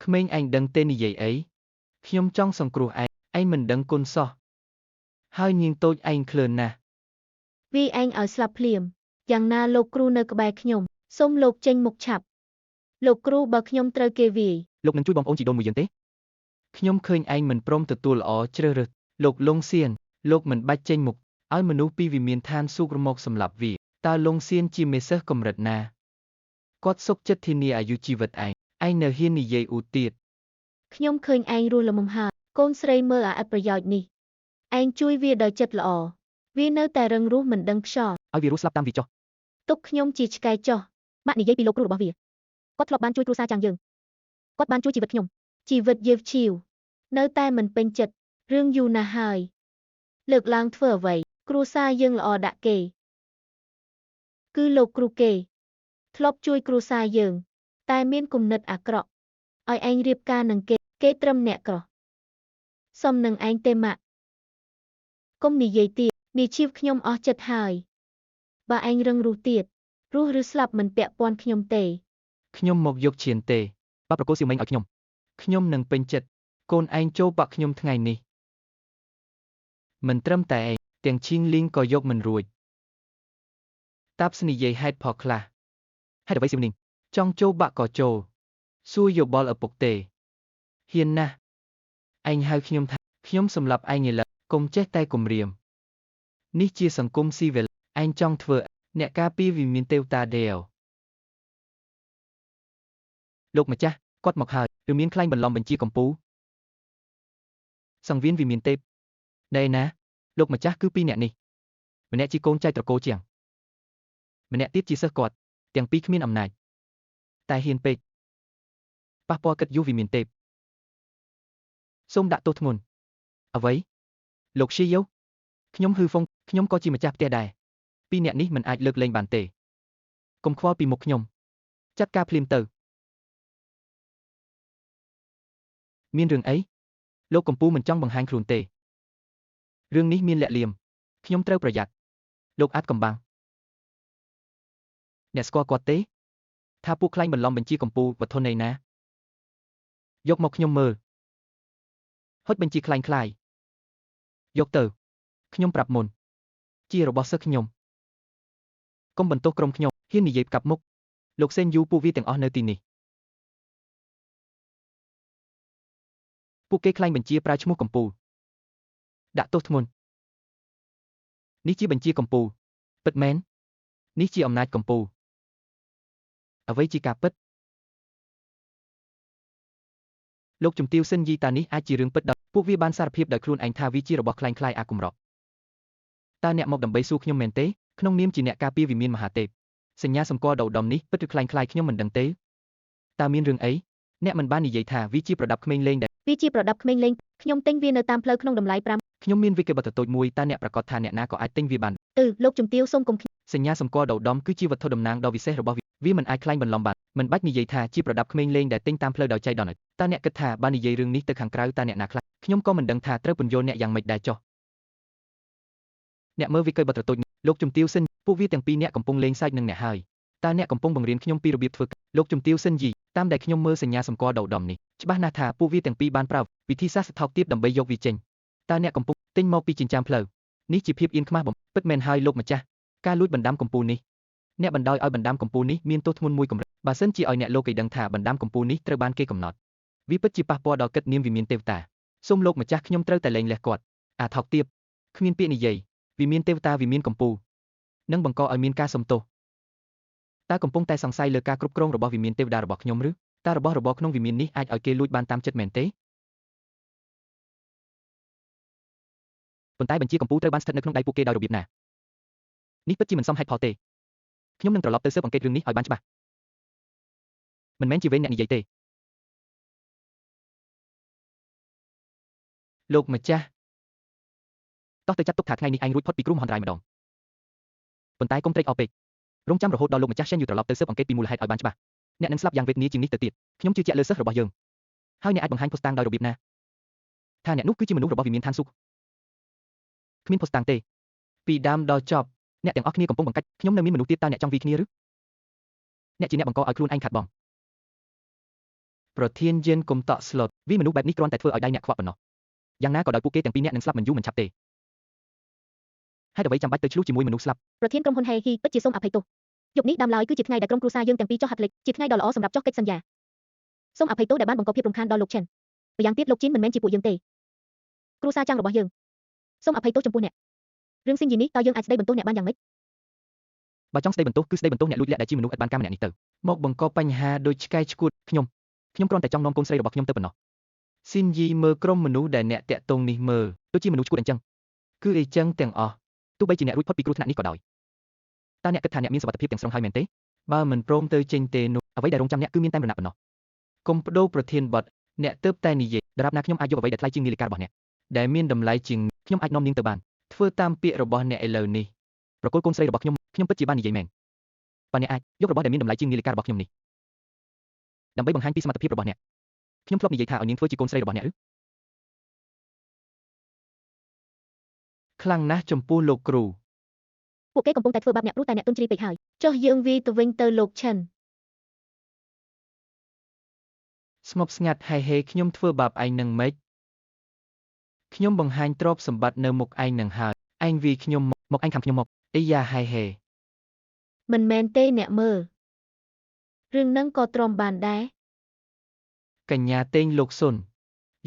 ក្មេងឯងដឹងទេនិយាយអីខ្ញុំចង់សង្គ្រោះឯងឯងមិនដឹងគុណសោះហើយនាងតូចឯងក្លឿនណាស់ វាឯងឲ្យស្លាប់ភ្លាមយ៉ាងណាលោកគ្រូនៅក្បែរខ្ញុំសូមលោកចេញមុខឆាប់លោកគ្រូបើខ្ញុំត្រូវគេវាយ លោកនឹងជួយបងប្អូនជីដូនមួយយើងទេ ខ្ញុំឃើញឯងមិនព្រមទទួលល្អជ្រើសរើសលោកលងសៀនលោកមិនបាច់ចេញមុខឲ្យមនុស្សពីវិមានឋានសួគ៌មកសម្លាប់វាតើលងសៀនជាមេសិស្សកម្រិតណាគាត់សុខចិត្តធានាអាយុជីវិតឯងឯងនៅហ៊ាននិយាយអ៊ូទៀត ខ្ញុំឃើញឯងរស់ល្មមហើយកូនស្រីមើលអាឥតប្រយោជន៍នេះឯងជួយវាដោយចិត្តល្អវានៅតែរឹងរូសមិនដឹងខ្យល់ ឲ្យវារស់ស្លាប់តាមវាចុះ ទុកខ្ញុំជាឆ្កែចុះ ម៉ាក់និយាយពីលោកគ្រូរបស់វាគាត់ធ្លាប់បានជួយគ្រួសារចាងយើងគាត់បានជួយជីវិតខ្ញុំ ជីវិតយេវឈីវនៅតែមិនពេញចិត្តរឿងយូរណាស់ហើយលើកឡើងធ្វើអ្វីគ្រួសារយើងល្អដាក់គេគឺលោកគ្រូគេធ្លាប់ជួយគ្រួសារយើងតែមានគំនិតអាក្រក់ឲ្យឯងរៀបការនឹងគេគេត្រឹមអ្នកក្រសុំនឹងឯងទេម៉ាក់កុំនិយាយទៀតនេះជីវខ្ញុំអស់ចិត្តហើយបើឯងរឹងរូសទៀតរស់ឬស្លាប់មិនពាក់ព័ន្ធខ្ញុំទេ ខ្ញុំមកយកឈានទេ បើប្រគល់សៀវមេងឲ្យខ្ញុំ ខ្ញុំនឹងពេញចិត្តកូនឯងចូលបាក់ខ្ញុំថ្ងៃនេះមិនត្រឹមតែឯងទាំងឈីងលីងក៏យកមិនរួចតាប់ស្និយាយហេតុផលខ្លះ ហេតុអ្វីសៀវនាង ចង់ចូលបាក់ក៏ចូលសួរយោបល់ឪពុកទេហ៊ានណាស់ឯងហៅខ្ញុំថាខ្ញុំសម្លាប់ឯងឥឡូវកុំចេះតែគំរាមនេះជាសង្គមស៊ីវិលឯងចង់ធ្វើអ្នកការពារវិមានទេវតាដេវ លោកម្ចាស់គាត់មកហើយឬមានខ្លែងបន្លំបញ្ជាកម្ពូសង្វៀនវិមានទេពណែណាលោកម្ចាស់គឺពីរអ្នកនេះម្នាក់ជាកូនចៅត្រកូលជាងម្នាក់ទៀតជាសិស្សគាត់ទាំងពីរគ្មានអំណាចតែហ៊ានពេកប៉ះពាល់កិត្តិយសវិមានទេពសូមដាក់ទោសធ្ងន់អ្វីលោកឈីយ៉ូខ្ញុំហ៊ឺហ្វុងខ្ញុំក៏ជាម្ចាស់ផ្ទះដែរពីរអ្នកនេះមិនអាចលើកលែងបានទេកុំខ្វល់ពីមុខខ្ញុំចាត់ការភ្លាមទៅមានរឿងអីលោកកំពូលមិនចង់បង្ហាញខ្លួនទេរឿងនេះមានលាក់លៀមខ្ញុំត្រូវប្រយ័ត្នលោកអាចកំបាំងអ្នកស្គាល់គាត់ទេថាពួកខ្លែងបន្លំបញ្ជាកំពូលវត្ថុនៃណាយកមកខ្ញុំមើលហុចបញ្ជាខ្លែងខ្លាយយកទៅខ្ញុំប្រាប់មុនជារបស់សិស្សខ្ញុំកុំបន្ទោសក្រុមខ្ញុំហ៊ាននិយាយផ្កាប់មុខលោកសេនយូពួកវាទាំងអស់នៅទីនេះពួកគេខ្លែងបញ្ជាប្រើឈ្មោះកំពូលដាក់ទោសធ្ងន់នេះជាបញ្ជាកំពូលពិតមែននេះជាអំណាចកំពូលអ្វីជាការពិតលោកជំទាវសិនយីតានេះអាចជារឿងពិតដល់ពួកវាបានសារភាពដោយខ្លួនឯងថាវាជារបស់ក្លែងក្លាយអាគម្រក់តើអ្នកមកដើម្បីសួរខ្ញុំមែនទេក្នុងនាមជាអ្នកការពារវិមានមហាទេពសញ្ញាសម្គាល់ដ៏ឧត្តមនេះពិតឬក្លែងក្លាយខ្ញុំមិនដឹងទេតើមានរឿងអីអ្នកមិនបាននិយាយថាវាជាប្រដាប់ក្មេងលេងដែល វាជាប្រដាប់ក្មេងលេងខ្ញុំទិញវានៅតាមផ្លូវក្នុងតម្លៃ5 ខ្ញុំមានវិក័យប័ត្រតូចមួយតើអ្នកប្រកាសថាអ្នកណាក៏អាចទិញវាបាន អឺលោកជំទាវសូមកុំ សញ្ញាសម្គាល់ដ៏ឧត្តមគឺជាវត្ថុតំណាងដ៏វិសេសរបស់វាវាមិនអាចក្លែងបន្លំបានមិនបាច់និយាយថាជាប្រដាប់ក្មេងលេងដែលទិញតាមផ្លូវដោយចៃដន្យតើអ្នកគិតថាបើនិយាយរឿងនេះទៅខាងក្រៅតើអ្នកណាខ្លះខ្ញុំក៏មិនដឹងថាត្រូវពន្យល់អ្នកយ៉ាងម៉េចដែរចុះអ្នកមើលវិក័យប័ត្រតូចលោកជំទាវសិនពួកវាទាំងពីរអ្នកកំពុងលេងសើចនឹងអ្នកហើយតើអ្នកកំពុងបង្រៀនខ្ញុំពីរបៀបធ្វើលោកជំទាវសិនយីតាមដែលខ្ញុំមើលសញ្ញាសម្គាល់ដ៏ឧត្តមនេះច្បាស់ណាស់ថាពួកវាទាំងពីរបានប្រើវិធីសាស្ត្រថោកទាបដើម្បីយកវាចេញតើអ្នកកំពុងទិញមកពីចិញ្ចើមផ្លូវនេះជាភាពអៀនខ្មាស់បំពិតមែនហើយលោកម្ចាស់ការលួចបណ្ដាំកំពូលនេះអ្នកបណ្ដោយឲ្យបណ្ដាំកំពូលនេះមានទោសធ្ងន់មួយកម្រិតបើសិនជាឲ្យអ្នកលោកគេដឹងថាបណ្ដាំកំពូលនេះត្រូវបានគេកំណត់វាពិតជាប៉ះពាល់ដល់កិត្តិនាមវិមានទេវតាសូមលោកម្ចាស់ខ្ញុំត្រូវតែលែងលះគាត់អាថោកទាបគ្មានពាក្យនិយាយវិមានទេវតាវិមានកំពូលនឹងបង្កឲ្យមានការសុំទោសតើកំពុងតែសង្ស័យលើការគ្រប់គ្រងរបស់វិមានទេវតារបស់ខ្ញុំឬតើរបស់របរក្នុងវិមាននេះអាចឲ្យគេលួចបានតាមចិត្តមែនទេប៉ុន្តែបញ្ជាកំពូលត្រូវបានស្ថិតនៅក្នុងដៃពួកគេដោយរបៀបណានេះពិតជាមិនសមហេតុផលទេខ្ញុំនឹងត្រឡប់ទៅស៊ើបអង្កេតរឿងនេះឲ្យបានច្បាស់មិនមែនជាវេនអ្នកនិយាយទេ លោកម្ចាស់ តោះទៅចាត់ទុកថាថ្ងៃនេះឯងរួចផុតពីគ្រោះមហន្តរាយម្ដងប៉ុន្តែកុំត្រេកអរពេករងចាំរហូតដល់លោកម្ចាស់សេនយូត្រឡប់ទៅស៊ើបអង្កេតពីមូលហេតុឲ្យបានច្បាស់អ្នកនឹងស្លាប់យ៉ាងវេទនាជាងនេះទៅទៀតខ្ញុំជឿជាក់លើសិស្សរបស់យើងហើយអ្នកអាចបង្ហាញភស្តុតាងដោយរបៀបណាថាអ្នកនោះគឺជាមនុស្សរបស់វិមានឋានសួគ៌គ្មានភស្តុតាងទេ ពីដើមដល់ចប់ អ្នកទាំងអស់គ្នាកំពុងបង្កាច់ខ្ញុំនៅមានមនុស្សទៀតតើអ្នកចង់វីគ្នាឬអ្នកជាអ្នកបង្កឲ្យខ្លួនឯងខាត់បង ប្រធានយិនគុំតក់ស្លុត វីមនុស្សបែបនេះគ្រាន់តែធ្វើឲ្យដៃអ្នកខ្វក់ប៉ុណ្ណោះយ៉ាងណាក៏ដោយពួកគេទាំងពីរនាក់នឹងស្លាប់មិនយូរមិនឆាប់ទេហេតុអ្វីចាំបាច់ទៅឆ្លោះជាមួយមនុស្សស្លាប់ ប្រធានក្រុមហ៊ុនហេហ៊ីពិតជាសូមអភ័យទោសយប់នេះដើមឡើយគឺជាថ្ងៃដែលក្រុមគ្រួសារយើងទាំងពីរចុះហត្ថលេខជាថ្ងៃដ៏ល្អសម្រាប់ចុះកិច្ចសន្យាសូមអភ័យទោសដែលបានបង្កភាពរំខានដល់លោកឈិនម្យ៉ាងទៀតលោកជីនមិនមែនជាពួកយើងទេគ្រួសារចាំងរបស់យើងសូមអភ័យទោសចំពោះអ្នករឿងស៊ីនយីនេះតើយើងអាចស្ដីបន្ទោសអ្នកបានយ៉ាងម៉េច បើចង់ស្ដីបន្ទោសគឺស្ដីបន្ទោសអ្នកលួចលាក់ដែលជាមនុស្សឥតបានការម្នាក់នេះទៅ មកបង្កបញ្ហាដូចឆ្កែឆ្កួត ខ្ញុំខ្ញុំគ្រាន់តែចង់នាំកូនស្រីរបស់ខ្ញុំទៅប៉ុណ្ណោះ ស៊ីនយីមើលក្រុមមនុស្សដែលអ្នកតាក់ទងនេះមើល ដូចជាមនុស្សឆ្កួតអញ្ចឹង គឺអីចឹងទាំងអស់ ទោះបីជាអ្នករួចផុតពីគ្រោះថ្នាក់នេះក៏ដោយតើអ្នកគិតថាអ្នកមានសុវត្ថិភាពទាំងស្រុងហើយមែនទេ បើមិនព្រមទៅចេញទេនោះ អ្វីដែលរងចាំអ្នកគឺមានតែមរណៈប៉ុណ្ណោះ កុំបដូរប្រធានបទអ្នកទើបតែនិយាយ ដរាបណាខ្ញុំអាចយកអ្វីដែលថ្លៃជាងនាឡិការបស់អ្នក ដែលមានតម្លៃជាង ខ្ញុំអាចនាំនាងទៅបាន ធ្វើតាមពាក្យរបស់អ្នកឥឡូវនេះ ប្រគល់កូនស្រីរបស់ខ្ញុំខ្ញុំពិតជាបាននិយាយមែនបើអ្នកអាចយករបស់ដែលមានតម្លៃជាងនាឡិការបស់ខ្ញុំនេះដើម្បីបង្ហាញពីសមត្ថភាពរបស់អ្នកខ្ញុំធ្លាប់និយាយថាឲ្យនាងធ្វើជាកូនស្រីរបស់អ្នកឬ ខ្លាំងណាស់ចំពោះលោកគ្រូ ពួកគេកំពុងតែធ្វើបាបអ្នកព្រោះតែអ្នកទន់ជ្រាយពេកហើយ ចុះយើងវាយទៅវិញទៅលោកឈិន ស្ងប់ស្ងាត់ហេហេខ្ញុំធ្វើបាបឯងនឹងម៉េចខ្ញុំបង្ហាញទ្រព្យសម្បត្តិនៅមុខឯងនឹងហើយឯងវាយខ្ញុំមក មកឯងខំខ្ញុំមក អីយ៉ាហេហេ មិនមែនទេអ្នកមើលរឿងនឹងក៏ទ្រាំបានដែរ កញ្ញាតេងលោកសុន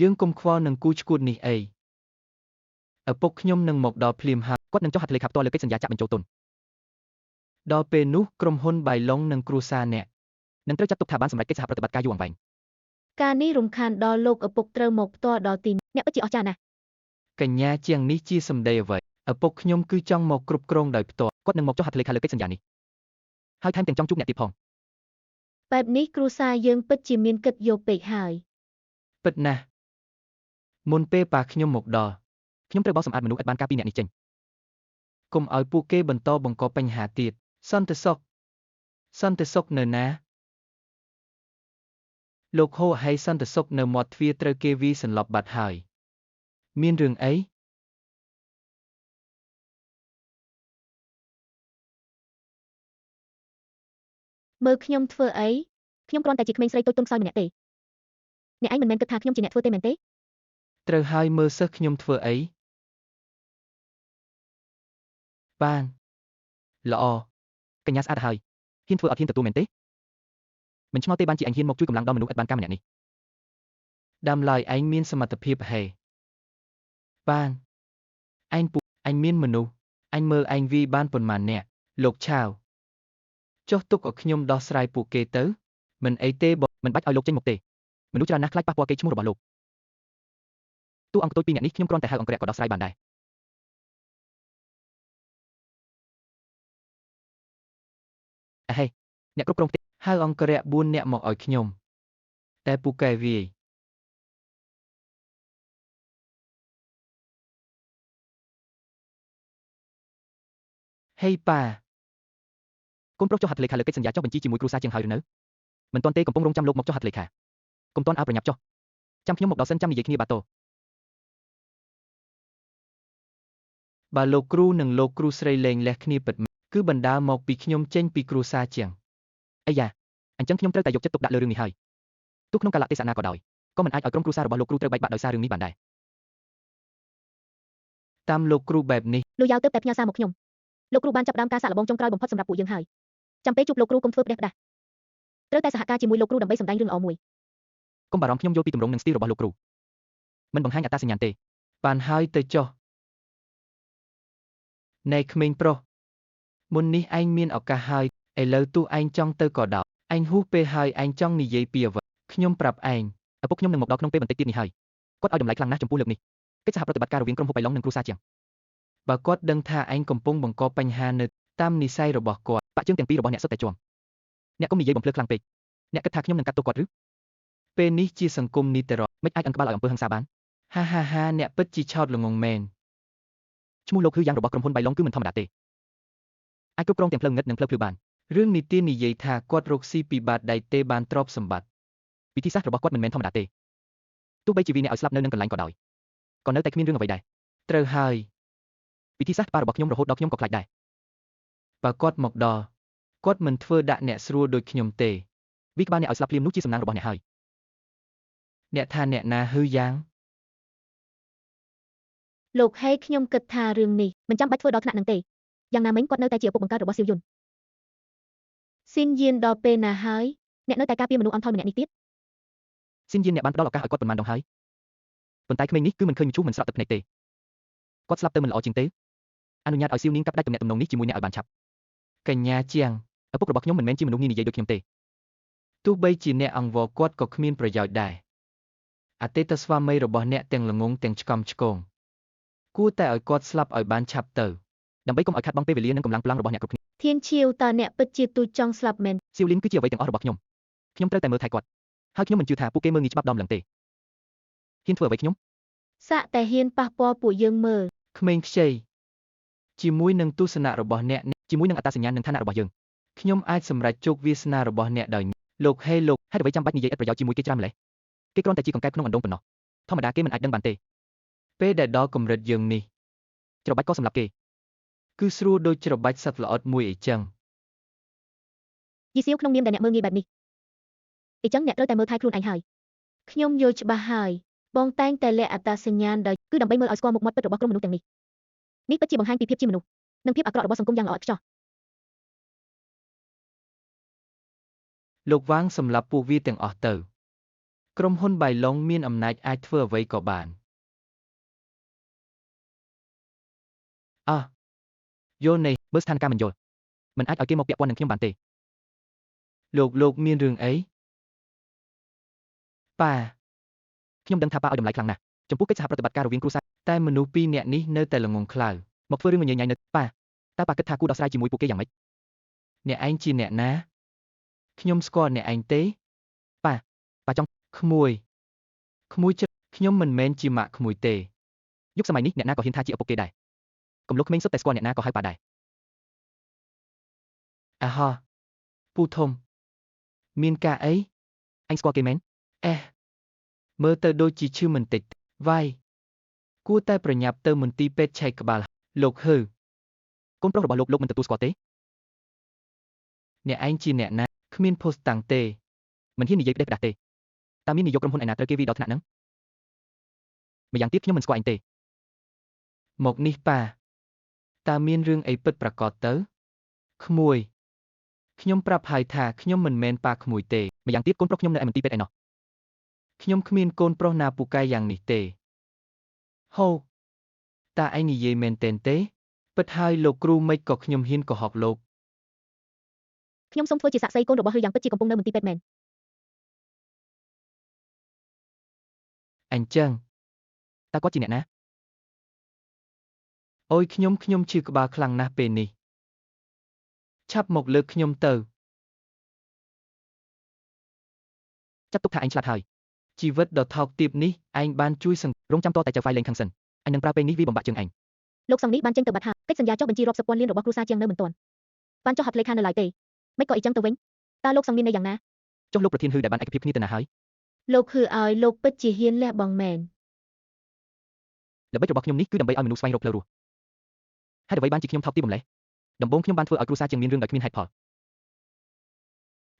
យើងកុំខ្វល់នឹងគូឆ្កួតនេះអីឪពុកខ្ញុំនឹងមកដល់ភ្លាមហើយ គាត់នឹងចុះហត្ថលេខាផ្ទាល់លើកិច្ចសន្យាចាក់បញ្ចូលទុន ដល់ពេលនោះក្រុមហ៊ុនបៃឡុងនិងគ្រួសារអ្នក នឹងត្រូវចាត់ទុកថាបានសម្រេចកិច្ចសហប្រតិបត្តិការយូរអង្វែង ការនេះរំខានដល់លោកឪពុកត្រូវមកផ្ទាល់ដល់ទីនេះ អ្នកពិតជាអស្ចារ្យណាស់ កញ្ញាជាងនេះជាសម្ដីអ្វីឪពុកខ្ញុំគឺចង់មកគ្រប់គ្រងដោយផ្ទាល់ គាត់នឹងមកចុះហត្ថលេខាលើកិច្ចសន្យានេះហើយថែមទាំងចង់ជួបអ្នកទៀតផង បែបនេះគ្រួសារយើងពិតជាមានគិតយកពេកហើយ ពិតណាស់មុនពេលប៉ាខ្ញុំមកដល់ ខ្ញុំត្រូវបោសសម្អាតមនុស្សឥតបានការពីអ្នកនេះចេញ កុំឲ្យពួកគេបន្តបង្កបញ្ហាទៀតសន្តិសុខសន្តិសុខនៅណាលោកហូហៃសន្តិសុខនៅមាត់ទ្វារត្រូវគេវាយសន្លប់បាត់ហើយមានរឿងអី មើលខ្ញុំធ្វើអី ខ្ញុំគ្រាន់តែជាក្មេងស្រីតូចទន់ខ្សោយម្នាក់ទេអ្នកឯងមិនមែនគិតថាខ្ញុំជាអ្នកធ្វើទេមែនទេ ត្រូវហើយមើលសិស្សខ្ញុំធ្វើអីបានល្អ កញ្ញាស្អាតហើយហ៊ានធ្វើអត់ហ៊ានទទួលមែនទេមិនឆ្ងល់ទេបានជាអញហ៊ានមកជួយកម្លាំងដល់មនុស្សឥតបានការម្នាក់នេះ ដើមឡើយឯងមានសមត្ថភាពហេបានឯងពួកឯងមានមនុស្សឯងមើលឯងវាយបានប៉ុន្មានអ្នកលោកឆាវចុះទុកឲ្យខ្ញុំដោះស្រាយពួកគេទៅមិនអីទេបង មិនបាច់ឲ្យលោកចេញមុខទេមនុស្សច្រើនណាស់ខ្លាចប៉ះពាល់កេរ្តិ៍ឈ្មោះរបស់លោកតួអង្គតូចពីរអ្នកនេះខ្ញុំគ្រាន់តែហៅអង្គរៈក៏ដោះស្រាយបានដែរអេហេអ្នកគ្រប់គ្រងផ្ទះ ហៅអង្គរៈ4នាក់មកឲ្យខ្ញុំតែពូកែវាយហេប៉ា កូនប្រុសចុះហត្ថលេខាលើកិច្ចសន្យាចុះបញ្ជីជាមួយគ្រួសារជាងហើយឬនៅមិនទាន់ទេកំពុងរងចាំលោកមកចុះហត្ថលេខាកុំទាន់អើប្រញាប់ចុះចាំខ្ញុំមកដល់សិនចាំនិយាយគ្នាបាទតោ បើលោកគ្រូនិងលោកគ្រូស្រីលែងលះគ្នាពិតមែនគឺបណ្ដាលមកពីខ្ញុំចេញពីគ្រួសារជាង អីយ៉ាអញ្ចឹងខ្ញុំត្រូវតែយកចិត្តទុកដាក់លើរឿងនេះហើយទោះក្នុងកាលៈទេសៈណាក៏ដោយក៏មិនអាចឲ្យក្រុមគ្រួសាររបស់លោកគ្រូត្រូវបែកបាក់ដោយសាររឿងនេះបានដែរ តាមលោកគ្រូបែបនេះ លោកយ៉ាវទៅតែផ្ញើសារមកខ្ញុំលោកគ្រូបានចាប់ផ្ដើមការសាកល្បងចុងក្រោយបំផុតសម្រាប់ពួកយើងហើយចាំពេលជួបលោកគ្រូកុំធ្វើផ្ដេសផ្ដាសត្រូវតែសហការជាមួយលោកគ្រូដើម្បីសម្ដែងរឿងល្អមួយក ុំបារម្ភខ្ញុំយល់ពីទម្រង់និងស្ទីលរបស់លោកគ្រូមិនបង្ហាញអត្តសញ្ញាណទេ បានហើយទៅចុះណែក្មេងប្រុសមុននេះឯងមានឱកាសហើយឥឡូវទោះឯងចង់ទៅក៏ដោយឯងហួសពេលហើយឯងចង់និយាយពីអ្វីខ្ញុំប្រាប់ឯង ឪពុកខ្ញុំនឹងមកដល់ក្នុងពេលបន្តិចទៀតនេះហើយគាត់ឲ្យតម្លៃខ្លាំងណាស់ចំពោះលើកនេះកិច្ចសហប្រតិបត្តិការរវាងក្រុមហ៊ុនបៃឡុងនិងគ្រួសារជាង បើគាត់ដឹងថាឯងកំពុងបង្កបញ្ហានៅតាមនិស័យរបស់គាត់ បាក់ជើងទាំងពីររបស់អ្នកសុទ្ធតែជាំអ្នកកុំនិយាយបំភ្លើខ្លាំងពេកអ្នកគិតថាខ្ញុំនឹងកាត់ទោសគាត់ឬ ពេលនេះជាសង្គមនីតិរដ្ឋ មិនអាចអង្ក្បាលឲ្យអំពើហិង្សាបាន ហាហាហាអ្នកពិតជាឆោតល្ងងមែន ឈ្មោះលោកគឺយ៉ាងរបស់ក្រុមហ៊ុនបៃឡុងគឺមិនធម្មតាទេអាចគ្រប់គ្រងទាំងផ្លូវងឹតនិងផ្លូវភ្លឺបាន រឿងនិទាននិយាយថាគាត់រកស៊ីពីបាតដៃទេបានទ្រព្យសម្បត្តិ វិធីសាស្ត្ររបស់គាត់មិនមែនធម្មតាទេទោះបីជាវីអ្នកឲ្យស្លាប់នៅនឹងកន្លែងក៏ដោយក៏នៅតែគ្មានរឿងអ្វីដែរ ត្រូវហើយ វិធីសាស្ត្រប៉ារបស់ខ្ញុំរហូតដល់ខ្ញុំក៏ខ្លាចដែរ បើគាត់មកដល់គាត់មិនធ្វើដាក់អ្នកស្រួលដូចខ្ញុំទេ វីក្បាលអ្នកឲ្យស្លាប់ភ្លាមនោះជាសំណាងរបស់អ្នកហើយ អ្នកថាអ្នកណាហឺយ៉ាង លោកហេខ្ញុំគិតថារឿងនេះ មិនចាំបាច់ធ្វើដល់ថ្នាក់នឹងទេយ៉ាងណាមិញគាត់នៅតែជាឪពុកបង្កើតរបស់សៀវយុន ស៊ីនយានដល់ពេលណាហើយ អ្នកនៅតែការពារមនុស្សអន់ថយម្នាក់នេះទៀត ស៊ីនយានអ្នកបានផ្ដល់ឱកាសឲ្យគាត់ប៉ុន្មានដងហើយប៉ុន្តែក្មេងនេះគឺមិនឃើញមឈូសមិនស្រក់ទឹកភ្នែកទេគាត់ស្លាប់ទៅមិនល្អជាងទេអនុញ្ញាតឲ្យសៀវនាងកាត់ផ្ដាច់ទំនាក់ទំនងនេះជាមួយអ្នកឲ្យបានឆាប់ កញ្ញាជាង ឪពុករបស់ខ្ញុំមិនមែនជាមនុស្សងាយនិយាយដូចខ្ញុំទេ ទោះបីជាអ្នកអង្វរគាត់ក៏គ្មានប្រយោជន៍ដែរអតីតស្វាមីរបស់អ្នកទាំងល្ងង់ទាំងឆ្កំឆ្គងគួរតែឲ្យគាត់ស្លាប់ឲ្យបានឆាប់ទៅ ដើម្បីកុំឲ្យខាតបង់ពេលវេលានិងកម្លាំងប្លង់របស់អ្នកគ្រប់គ្នា ធានឈៀវតើអ្នកពិតជាទូចចង់ស្លាប់មែន សៀវលីនគឺជាអ្វីទាំងអស់របស់ខ្ញុំខ្ញុំត្រូវតែមើលថែគាត់ហើយខ្ញុំមិនជឿថាពួកគេមើលងាយច្បាប់ដំឡើងទេហ៊ានធ្វើអ្វីខ្ញុំ សាក់តែហ៊ានប៉ះពាល់ពួកយើងមើល ក្មេងខ្ចីជាមួយនឹងទស្សនៈរបស់អ្នក ជាមួយនឹងអត្តសញ្ញាណនិងឋានៈរបស់យើង ខ្ញុំអាចសម្រេចជោគវាសនារបស់អ្នកដោយលោកហេលោក ហេតុអ្វីចាំបាច់និយាយឥតប្រយោជន៍ជាមួយគេច្រើនម្ល៉េះគេគ្រាន់តែជាកង្កែបក្នុងអណ្ដូងប៉ុណ្ណោះធម្មតាគេមិនអាចដឹងបានទេ ពេលដែលដល់កម្រិតយើងនេះ ច្របាច់ក៏សម្លាប់គេ គឺស្រួលដូចច្របាច់សត្វល្អិតមួយអីចឹង យីសៀវក្នុងនាមដែលអ្នកមើលងាយបែបនេះអីចឹងអ្នកត្រូវតែមើលថែខ្លួនឯងហើយ ខ្ញុំយល់ច្បាស់ហើយបងតែងតែលាក់អត្តសញ្ញាណដោយ គឺដើម្បីមើលឲ្យស្គាល់មុខមាត់ពិតរបស់ក្រុមមនុស្សទាំងនេះនេះពិតជាបង្ហាញពីភាពជាមនុស្សនិងភាពអាក្រក់របស់សង្គមយ៉ាងល្អឥតខ្ចោះ លោកវាងសម្លាប់ពួកវាទាំងអស់ទៅក្រុមហ៊ុនបៃឡុងមានអំណាចអាចធ្វើអ្វីក៏បានអះយល់នៃ មើលស្ថានភាពមិនយល់មិនអាចឲ្យគេមកពាក់ព័ន្ធនឹងខ្ញុំបានទេ លោកលោកមានរឿងអីប៉ា ខ្ញុំដឹងថាប៉ាឲ្យតម្លៃខ្លាំងណាស់ចំពោះកិច្ចសហប្រតិបត្តិការរវាងគ្រួសារ តែមនុស្សពីរនាក់នេះនៅតែល្ងង់ខ្លៅ មកធ្វើរឿងញញញនៅប៉ាតើប៉ាគិតថាគួរដោះស្រាយជាមួយពួកគេយ៉ាងម៉េច អ្នកឯងជាអ្នកណាខ្ញុំស្គាល់អ្នកឯងទេ ប៉ាប៉ាចង់ ក្មួយក្មួយចិត្តខ្ញុំមិនមែនជាម៉ាក់ក្មួយទេ យុគសម័យនេះអ្នកណាក៏ហ៊ានថាជាឪពុកគេដែរកំឡុះក្មេងសុទ្ធតែស្គាល់អ្នកណាក៏ហៅប៉ាដែរ អាហោះពូធំមានការអី អញស្គាល់គេមែន អេះមើលទៅដូចជាឈឺមិនតិចវាយគួរតែប្រញាប់ទៅមន្ទីរពេទ្យឆែកក្បាលលោកហឺ កូនប្រុសរបស់លោកលោកមិនទទួលស្គាល់ទេ អ្នកឯងជាអ្នកណាគ្មានភស្តុតាងទេ មិនហ៊ាននិយាយផ្ដេសផ្ដាស់ទេតើមាននាយកក្រុមហ៊ុនឯណាត្រូវគេវាយដល់ថ្នាក់ហ្នឹងម្យ៉ាងទៀតខ្ញុំមិនស្គាល់ឯងទេ មកនេះប៉ាតើមានរឿងអីពិតប្រាកដទៅក្មួយខ្ញុំប្រាប់ហើយថាខ្ញុំមិនមែនប៉ាក្មួយទេ ម្យ៉ាងទៀតកូនប្រុសខ្ញុំនៅឯមន្ទីរពេទ្យឯណោះ ខ្ញុំគ្មានកូនប្រុសណាពូកែយ៉ាងនេះទេហូតើឯងនិយាយមែនទែនទេពិតហើយលោកគ្រូមិនក៏ខ្ញុំហ៊ានកុហកលោក ខ្ញុំសូមធ្វើជាសាក្សីកូនរបស់ហឺយ៉ាងពិតជាកំពុងនៅមន្ទីរពេទ្យមែន អញ្ចឹង តើគាត់ជាអ្នកណា អូយខ្ញុំខ្ញុំឈឺក្បាលខ្លាំងណាស់ពេលនេះឆាប់មកលើកខ្ញុំទៅ ចាត់ទុកថាឯងឆ្លាតហើយ ជីវិតដ៏ថោកទាបនេះឯងបានជួយសង្ រងចាំតតែចៅហ្វាយលេងខឹងសិនអញនឹងប្រើពេលនេះវាបំបាក់ជើងឯង លោកសង្ឃនេះបានចេញទៅបាត់ហើយកិច្ចសន្យាចុះបញ្ជីរាប់សិបពាន់លានរបស់គ្រួសារជាងនៅមិនទាន់បានចុះហត្ថលេខានៅឡើយទេមិនក៏អីចឹងទៅវិញតើលោកសង្ឃមានន័យយ៉ាងណា ចុះលោកប្រធានហឺដែលបានឯកភាពគ្នាទៅណាហើយ លោកហឺឲ្យលោកពិតជាហ៊ានលះបង់មែន ល្បិចរបស់ខ្ញុំនេះគឺដើម្បីឲ្យមនុស្សស្វែងរកផ្លូវរស់ហេតុអ្វីបានជាខ្ញុំថោកទាបម្លេះដំបូងខ្ញុំបានធ្វើឲ្យគ្រួសារជាងមានរឿងដោយគ្មានហេតុផល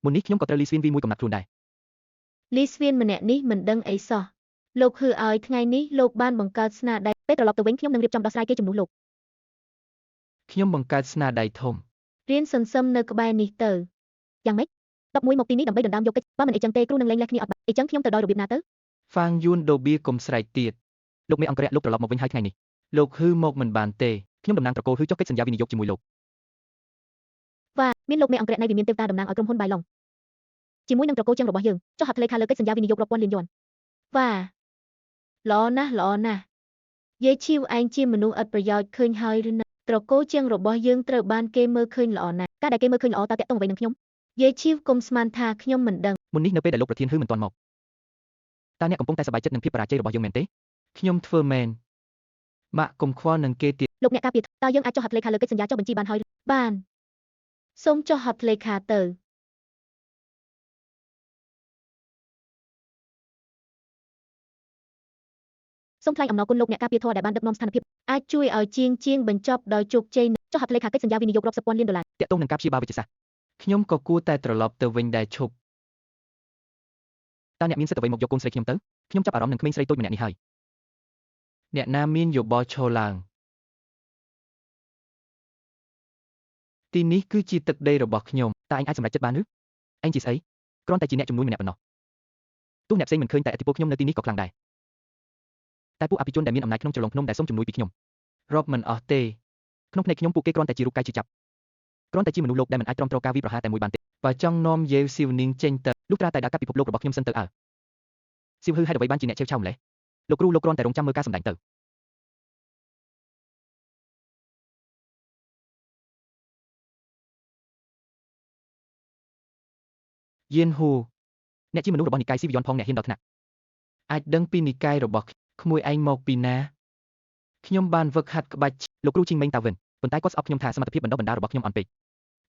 មុននេះខ្ញុំក៏ត្រូវលីស្វៀនវីមួយកំណត់ខ្លួនដែរ លីស្វៀនម្នាក់នេះមិនដឹងអីសោះលោកហឺឲ្យថ្ងៃនេះលោកបានបង្កើតស្នាដៃ ពេលត្រឡប់ទៅវិញខ្ញុំនឹងរៀបចំដោះស្រាយគេជំនួសលោក ខ្ញុំបង្កើតស្នាដៃធំ រៀនសន្សឹមនៅក្បែរនេះទៅ យ៉ាងម៉េច11មកទីនេះដើម្បីដណ្ដើមយកកិច្ចបើមិនអីចឹងទេគ្រូនឹងលែងលះគ្នាអត់បានអីចឹងខ្ញុំទៅដោយរបៀបណាទៅ ហ្វាងយួនដូបៀកុំស្រែកទៀត លោកមេអង្គរៈលោកត្រឡប់មកវិញហើយថ្ងៃនេះ លោកហឺមកមិនបានទេ ខ្ញុំតំណាងត្រកូលហឺចុះកិច្ចសន្យាវិនិយោគជាមួយលោក វ៉ាមានលោកមេអង្គរៈនៃវិមានទេវតាតំណាងឲ្យក្រុមហ៊ុនបាយឡុងជាមួយនឹងត្រកូលជាងរបស់យើងចុះហត្ថលេខាលើកិច្ចសន្យាវិនិយោគរាប់ពាន់លានយួន វ៉ាល្អណាស់ល្អណាស់យាយឈីវឯងជាមនុស្សឥតប្រយោជន៍ឃើញហើយឬនៅត្រកូលជាងរបស់យើងត្រូវបានគេមើលឃើញល្អណាស់ ការដែលគេមើលឃើញល្អតើតាក់ទងអ្វីនឹងខ្ញុំ យាយឈីវកុំស្មានថាខ្ញុំមិនដឹង មុននេះនៅពេលដែលលោកប្រធានហឺមិនទាន់មកតើអ្នកកំពុងតែសប្បាយចិត្តនឹងភាពបរាជ័យរបស់យើងមែនទេ ខ្ញុំធ្វើមែនម៉ាក់កុំខ្វល់នឹងគេទៀត លោកអ្នកការពារតើយើងអាចចុះហត្ថលេខាលើកិច្ចសន្យាចុះបញ្ជីបានហើយ បានសូមចុះហត្ថលេខាទៅ សូមថ្លែងអំណរគុណលោកអ្នកការពារធម៌ដែលបានដឹកនាំស្ថានភាព អាចជួយឲ្យជាងជាងបញ្ចប់ដោយជោគជ័យ ចុះហត្ថលេខាកិច្ចសន្យាវិនិយោគរាប់សិបពាន់លានដុល្លារ តាក់ទងនឹងការព្យាបាលវេជ្ជសាស្ត្រ ខ្ញុំក៏គួរតែត្រឡប់ទៅវិញដែរឈប់ តើអ្នកមានសិទ្ធិអ្វីមកយកកូនស្រីខ្ញុំទៅខ្ញុំចាប់អារម្មណ៍នឹងក្មេងស្រីតូចម្នាក់នេះហើយ អ្នកណាមានយោបល់ឈរឡើងទីនេះគឺជាទឹកដីរបស់ខ្ញុំ តើឯងអាចសម្រេចចិត្តបានឬឯងជាស្អីគ្រាន់តែជាអ្នកជំនួញម្នាក់ប៉ុណ្ណោះទោះអ្នកផ្សេងមិនឃើញតែឥទ្ធិពលខ្ញុំនៅទីនេះក៏ខ្លាំងដែរតែពួកអភិជនដែលមានអំណាចក្នុងជ្រលងភ្នំដែលសុំជំនួយពីខ្ញុំ រាប់មិនអស់ទេ ក្នុងភ្នែកខ្ញុំពួកគេគ្រាន់តែជារូបកាយឈឺចាប់គ្រាន់តែជាមនុស្សលោកដែលមិនអាចទ្រាំទ្រការវាយប្រហារតែមួយបានទេ បើចង់នាំយេវស៊ីវនីងចេញទៅ លុះត្រាតែដើរកាត់ពិភពលោករបស់ខ្ញុំសិនទៅអើសៀវហឺហេតុអ្វីបានជាអ្នកឆេវឆាវម្ល៉េះលោកគ្រូលោកគ្រាន់តែរងចាំមើលការសម្ដែងទៅ យានហ៊ូ អ្នកជាមនុស្សរបស់និកាយស៊ីវិយន់ផងអ្នកហ៊ានដល់ថ្នាក់ អាចដឹងពីនិកាយរបស់ក្មួយឯងមកពីណាខ្ញុំបានវឹកហាត់ក្បាច់ លោកគ្រូជីងមេងតាវិនប៉ុន្តែគាត់ស្អប់ខ្ញុំថាសមត្ថភាពបណ្ដុះបណ្ដាលរបស់ខ្ញុំអន់ពេក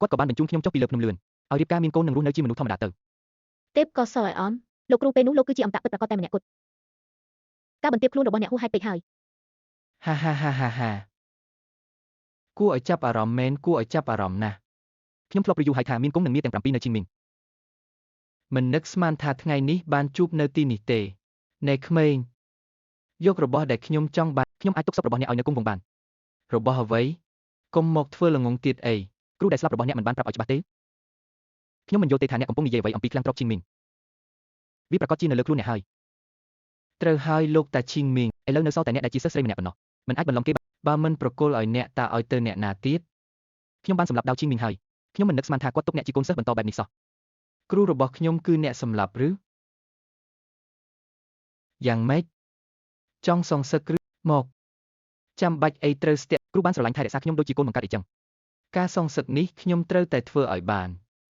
គាត់ក៏បានបញ្ជូនខ្ញុំចុះពីលើភ្នំលឿនឲ្យរៀបការមានកូននិងរស់នៅជាមនុស្សធម្មតាទៅ ទេពក៏សឲ្យអន់ លោកគ្រូពេលនោះលោកគឺជាអមតៈពិតប្រាកដតែម្នាក់គត់ការបន្ទាបខ្លួនរបស់អ្នកហួសហេតុពេកហើយ ហាហាហាហាហាគួរឲ្យចាប់អារម្មណ៍មែនគួរឲ្យចាប់អារម្មណ៍ណាស់ ខ្ញុំធ្លាប់ព្រឺយូរហើយថាមានគង់និងមាទាំង7នៅឈីងមីង មិននឹកស្មានថាថ្ងៃនេះបានជួបនៅទីនេះទេណែក្មេងយករបស់ដែលខ្ញុំចង់បាន ខ្ញុំអាចទុកសពរបស់អ្នកឲ្យនៅគង់វង្សបាន របស់អ្វីកុំមកធ្វើល្ងងទៀតអី គ្រូដែលស្លាប់របស់អ្នកមិនបានប្រាប់ឲ្យច្បាស់ទេខ្ញុំមិនយល់ទេថាអ្នកកំពុងនិយាយអ្វីអំពីឃ្លាំងទ្រព្យឈីងមីងវាប្រាកដជានៅលើខ្លួនអ្នកហើយ ត្រូវហើយលោកតាឈីងមីង ឥឡូវនៅសល់តែអ្នកដែលជាសិស្សស្រីម្នាក់ប៉ុណ្ណោះមិនអាចបន្លំគេ បើមិនប្រគល់ឲ្យអ្នកតាឲ្យទៅអ្នកណាទៀត ខ្ញុំបានសម្លាប់ដាវឈីងមីងហើយខ្ញុំមិននឹកស្មានថាគាត់ទុកអ្នកជាកូនសិស្សបន្តបែបនេះសោះ គ្រូរបស់ខ្ញុំគឺអ្នកសម្លាប់ឬយ៉ាងម៉េចចង់សងសឹកឬមកចាំបាច់អីត្រូវស្ទាក់ គ្រូបានស្រឡាញ់ថែរក្សាខ្ញុំដូចជាកូនបង្កើតអីចឹង ការសងសឹកនេះខ្ញុំត្រូវតែធ្វើឲ្យបា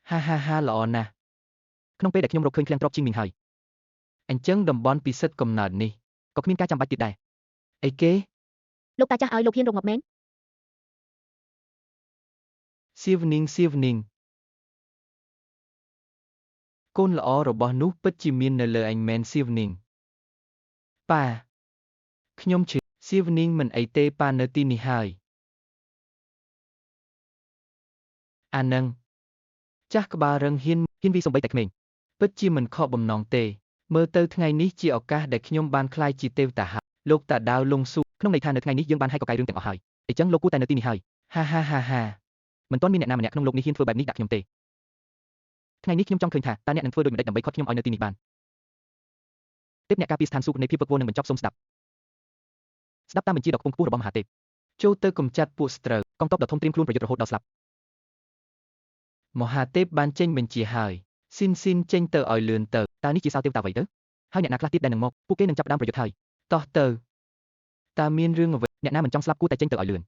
នហាហាហាល្អណាស់ ក្នុងពេលដែលខ្ញុំរកឃើញឃ្លាំងទ្រព្យឈីងមីងហើយ អញ្ចឹងតំបន់ពិសិដ្ឋកំណើតនេះ ក៏គ្មានការចាំបាច់ទៀតដែរ អីគេ លោកតាចាស់ឲ្យលោកហ៊ានរងងាប់មែន សៀវនីងសៀវនីងកូនល្អរបស់នោះពិតជាមាននៅលើអញមែនសៀវនីងប៉ាខ្ញុំឈឺសៀវនីងមិនអីទេប៉ានៅទីនេះហើយអានឹងចាស់ក្បាលរឹងហ៊ាន ហ៊ានវីសំបីតែក្មេង ពិតជាមិនខកបំណងទេមើលទៅថ្ងៃនេះជាឱកាសដែលខ្ញុំបានក្លាយជាទេវតាហើយលោកតាដាវលងស៊ូ ក្នុងន័យថានៅថ្ងៃនេះយើងបានហើយកកាយរឿងទាំងអស់ហើយអញ្ចឹងលោកគួរតែនៅទីនេះហើយ ហាហាហាហា មិនទាន់មានអ្នកណាម្នាក់ក្នុងលោកនេះហ៊ានធ្វើបែបនេះដាក់ខ្ញុំទេថ្ងៃនេះខ្ញុំចង់ឃើញថាតើអ្នកនឹងធ្វើដូចម្តេចដើម្បីឃាត់ខ្ញុំឲ្យនៅទីនេះបានទេពអ្នកការពារស្ថានសួគ៌នៃភាពវឹកវរនឹងបញ្ចប់សូមស្ដាប់ស្ដាប់តាមបញ្ជាដ៏ខ្ពង់ខ្ពស់របស់មហាទេព ចូលទៅកម្ចាត់ពួកស្ត្រូវ កងទ័ពដ៏ធំត្រៀមខ្លួនប្រយុទ្ធរហូតដល់ស្លាប់ មហាទេពបានចេញបញ្ជាហើយស៊ីនស៊ីនចេញទៅឲ្យលឿនទៅ តើនេះជាសោទេវតាអ្វីទៅហើយអ្នកណាខ្លះទៀតដែលនឹងមកពួកគេនឹងចាប់ផ្ដើមប្រយុទ្ធហើយ តោះទៅតើមានរឿងអ្វី អ្នកណាមិនចង់ស្លាប់គួរតែចេញទៅឲ្យលឿន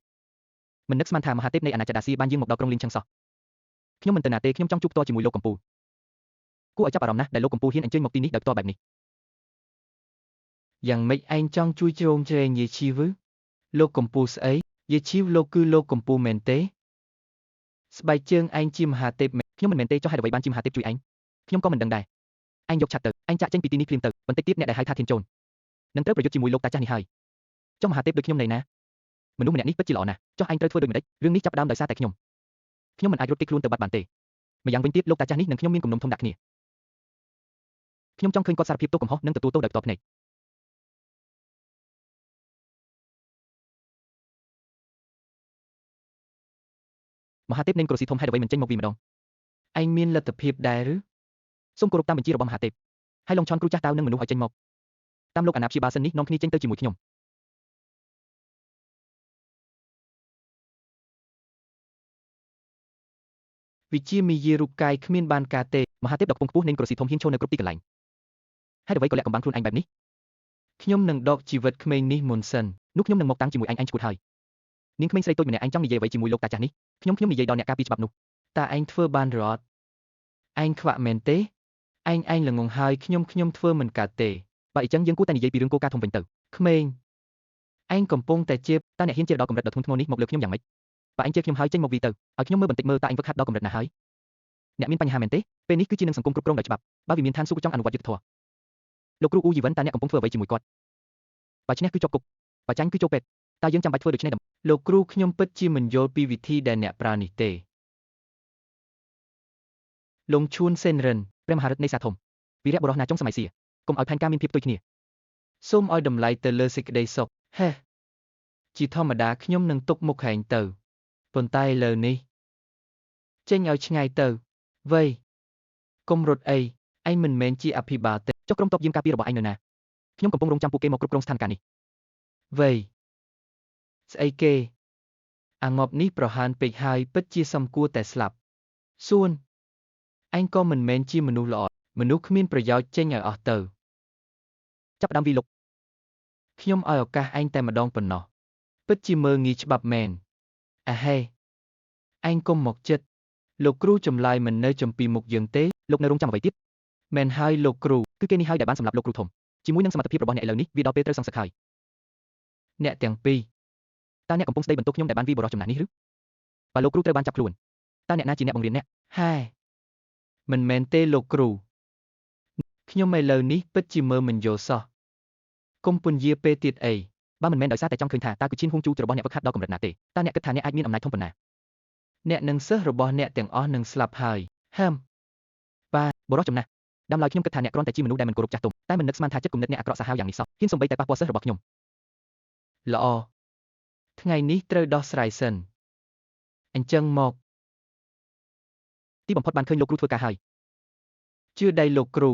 មិននឹកស្មានថាមហាទេពនៃអាណាចក្រដាស៊ីបានយាងមកដល់ក្រុងលីងឆឹងសោះខ្ញុំមិនទៅណាទេខ្ញុំចង់ជួបផ្ទាល់ជាមួយលោកកំពូលគួរឲ្យចាប់អារម្មណ៍ណាស់ដែលលោកកំពូលហ៊ានអញ្ជើញមកទីនេះដោយផ្ទាល់បែបនេះ យ៉ាងម៉េចឯងចង់ជួយជ្រោមជ្រែងយាជីវឬលោកកំពូលស្អីយាជីវលោកគឺលោកកំពូលមែនទេស្បែកជើងឯងជាមហាទេពមែន ខ្ញុំមិនមែនទេចុះហេតុអ្វីបានជាមហាទេពជួយឯងខ្ញុំក៏មិនដឹងដែរឯងយកឆាត់ទៅឯងចាក់ចេញពីទីនេះភ្លាមទៅបន្តិចទៀតអ្នកដែលហៅថាធានចូលនឹងត្រូវប្រយុទ្ធជាមួយលោកតាចាស់នេះហើយចុះមហាទេពដូចខ្ញុំនៅណាមនុស្សម្នាក់នេះពិតជាល្អណាស់ចុះឯងត្រូវធ្វើដូចម្តេចរឿងនេះចាប់ផ្ដើមដោយសារតែខ្ញុំខ្ញុំមិនអាចរត់គេចខ្លួនទៅបាត់បានទេម្យ៉ាងវិញទៀតលោកតាចាស់នេះនិងខ្ញុំមានគំនុំធំដាក់គ្នាខ្ញុំចង់ឃើញគាត់សារភាពទោសកំហុសនិងទទួលទោសដោយផ្ទាល់ភ្នែកមហាទេពនៃក្រស៊ីធំហេតុអ្វីមិនចេញមកវិញម្ដង ឯងមានលទ្ធភាពដែរឬ សូមគោរពតាមបញ្ជារបស់មហាទេពហើយឡុងឆនគ្រូចាស់តាវនិងមនុស្សឲ្យចេញមកតាមលោកអាណាព្យាបាលសិននេះនាំគ្នាចេញទៅជាមួយខ្ញុំ វិជាមីយារូបកាយគ្មានបានការទេ មហាទេពដ៏ខ្ពង់ខ្ពស់នៃក្រស៊ីធំហ៊ានឈរនៅគ្រប់ទីកន្លែងហេតុអ្វីក៏លាក់កំបាំងខ្លួនឯងបែបនេះ ខ្ញុំនឹងដកជីវិតក្មេងនេះមុនសិន នោះខ្ញុំនឹងមកតាំងជាមួយឯងឯងឈួតហើយនាងក្មេងស្រីតូចម្នាក់ឯងចង់និយាយអ្វីជាមួយលោកតាចាស់នេះខ្ញុំខ្ញុំនិយាយដល់អ្នកការពារច្បាប់នោះ តើឯងធ្វើបានឬអត់ឯងខ្វាក់មែនទេឯងឯងល្ងងហើយខ្ញុំខ្ញុំធ្វើមិនកើតទេ បើអញ្ចឹងយើងគួរតែនិយាយពីរឿងគោលការណ៍ធំវិញទៅ ក្មេងឯងកំពុងតែជា តើអ្នកហ៊ានជេរដល់កម្រិតដ៏ធ្ងន់ធ្ងរនេះមកលើខ្ញុំយ៉ាងម៉េចបើឯងជេរខ្ញុំហើយចេញមកវីទៅឲ្យខ្ញុំមើលបន្តិចមើលតើឯងវឹកហាត់ដល់កម្រិតណាហើយអ្នកមានបញ្ហាមែនទេពេលនេះគឺជានឹងសង្គមគ្រប់គ្រងដោយច្បាប់បើវាមានឋានសួគ៌ចង់អនុវត្តយុត្តិធម៌លោកគ្រូអ៊ូយីវិនតើអ្នកកំពុងធ្វើអ្វីជាមួយគាត់បើឈ្នះគឺជាប់គុកបើចាញ់គឺចូលពេទ្យតើយើងចាំបាច់ធ្វើដូច្នេះ លោកគ្រូខ្ញុំពិតជាមិនយល់ពីវិធីដែលអ្នកប្រើនេះទេលងឈួនសេនរិន ព្រះមហារិទ្ធនៃសាធំវីរៈបុរសណាចុងសម័យសៀ កុំឲ្យផែនការមានភាពផ្ទុយគ្នា សូមឲ្យតម្លៃទៅលើសេចក្តីសុខហេះជាធម្មតាខ្ញុំនឹងទុកមុខឯងទៅប៉ុន្តែឥឡូវនេះចេញឲ្យឆ្ងាយទៅវៃកុំរត់អីឯងមិនមែនជាអភិបាលទេ ចុះក្រុមតបយាមការពាររបស់ឯងនៅណាខ្ញុំកំពុងរងចាំពួកគេមកគ្រប់គ្រងស្ថានភាពនេះ វៃស្អីគេអាងប់នេះប្រហានពេកហើយពិតជាសំគួរតែស្លាប់សួនឯងក៏មិនមែនជាមនុស្សល្អមនុស្សគ្មានប្រយោជន៍ចេញឲ្យអស់ទៅ ចាប់ផ្ដើមវីលុក ខ្ញុំឲ្យឱកាសឯងតែម្ដងប៉ុណ្ណោះពិតជាមើលងាយច្បាប់មែនអាហេឯងកុំមកចិត្តលោកគ្រូចម្លើយមិននៅចំពីមុខយើងទេ លោកនៅរងចាំអ្វីទៀត មែនហើយលោកគ្រូ គឺគេនេះហើយដែលបានសម្លាប់លោកគ្រូធំជាមួយនឹងសមត្ថភាពរបស់អ្នកឥឡូវនេះវាដល់ពេលត្រូវសងសឹកហើយ អ្នកទាំងពីរ តើអ្នកកំពុងស្ដីបន្ទោសខ្ញុំដែលបានវាយបុរសចំណាស់នេះឬបើលោកគ្រូត្រូវបានចាប់ខ្លួនតើអ្នកណាជាអ្នកបង្រៀនអ្នក ហែមិនមែនទេលោកគ្រូខ្ញុំឥឡូវនេះពិតជាមើលមិនយល់សោះកុំពន្យាពេលទៀតអី បើមិនមែនដោយសារតែចង់ឃើញថាតើគូឈៀនហួងជូរបស់អ្នកវឹកហាត់ដល់កម្រិតណាទេតើអ្នកគិតថាអ្នកអាចមានអំណាចធំប៉ុណ្ណា អ្នកនិងសិស្សរបស់អ្នកទាំងអស់នឹងស្លាប់ហើយហឹម បុរសចំណាស់ដើមឡើយខ្ញុំគិតថាអ្នកគ្រាន់តែជាមនុស្សដែលមិនគោរពចាស់ទុំតែមិននឹកស្មានថាចិត្តគំនិតអ្នកអាក្រក់សាហាវយ៉ាងនេះសោះហ៊ានសូម្បីតែប៉ះពាល់សិស្សរបស់ខ្ញុំ ល្អថ្ងៃនេះត្រូវដោះស្រាយសិនអញ្ចឹងមក ទីបំផុតបានឃើញលោកគ្រូធ្វើការហើយ ជឿដៃលោកគ្រូ